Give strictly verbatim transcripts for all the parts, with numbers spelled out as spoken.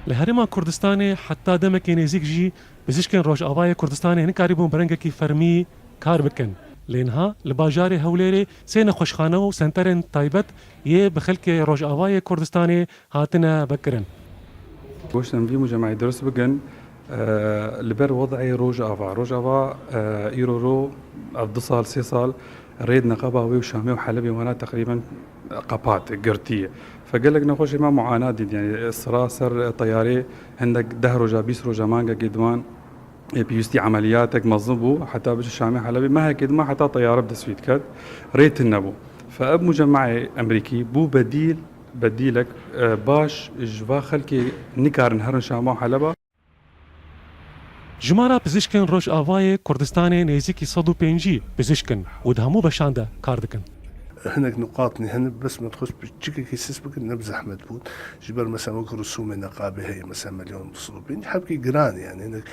Li Herêma Kurdistanê heta demekê nêzîk jî pizîşkên Rojavayê Kurdistanê nikarîbûn bi rengekî fermî kar bikin. Lê niha li bajarê Hewlêrê sê nexweşxane û senterên taybet yê bi xelkê Rojavayê Kurdistanê hatine vekirin. Goşt em vî mucemeyê dirust bikin, e, li ber wed'ê Rojava. Rojava, e, îro ro ev du sal, sê sal rêd neqaba wê û Şamê û Helebê wana teqrîben qepat, girtiye. Fe gelek nexweşê me muana dît, yani sira ser teyarê hindek deh roja, bîst roja mangekê diwan ê pêwîstî emeliyatek mezin bû, heta biçe Şamê Helebê mehekê dima heta teyare bi dest wî diket, rê tune bû. Fe ev mucemeyê Emerîkî bû bedîl, bedîlek, e, baş ji va xelkê nikarin herin Şama û Heleba. Jimara pizîşkên Rojavayê Kurdistanê nêzîkî sed û pêncî pizîşk in û di hemû beşan de kar dikin. Hinek nuqat nî hene, bes me dixwest piçikekî sis bikin, ne bi zehmet bûn. Ji ber mesela wek risûmê neqabê heye, mesela milyon du sed û pêncî, hebkî giran e, yani hinek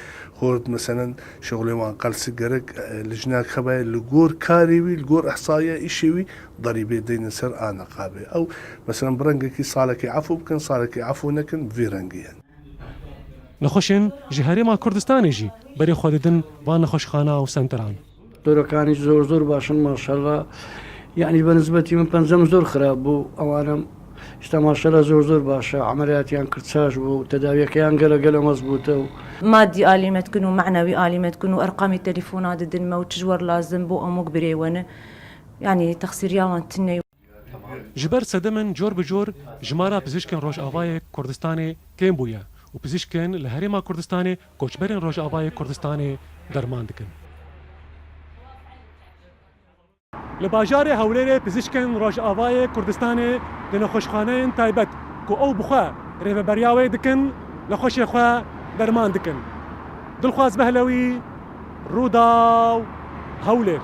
xort mesela şexulê wan qels e, gerek, e, lijnek hebe li gor karê wî, li gor ihsaya îşê wî, derîbê deyne ser a neqabê. Ew mesela bi rengekî salekê efû bikin, salekê efû nekin, vî rengî yani. Nexweşên ji Herêma Kurdistanê jî berê xwe didin van nexweşxana û senteran. Doktorokani zor zor baş in, maşallah. Yani bi nisbetî min penzem zor xirab bû. Ewan em işte maşallah zor zor baş e. Emeliyatiyan kir, çaş bû. Tedawiyekeyan gelo gelo mezbût e. Madî alî me dikin û menewî alî me dikin û erqamê telefona didin me û çi ji we re lazim bo emok birê we ne. Yani texsîriya wan tune. Ji ber sedemên cor bi cor jimara pizîşkên Rojavayê Kurdistanê kêm bûye û pizîşkên li Herêma Kurdistanê koçberên Rojavayê Kurdistanê derman dikin. Li bajarê Hewlêrê pizîşkên Rojavayê Kurdistanê di nexweşxaneyên taybet ku ew bi xwe rêveberiya wê dikin, nexweşê xwe derman dikin. Dilxwaz Behlewî, Rûdaw, Hewlêr.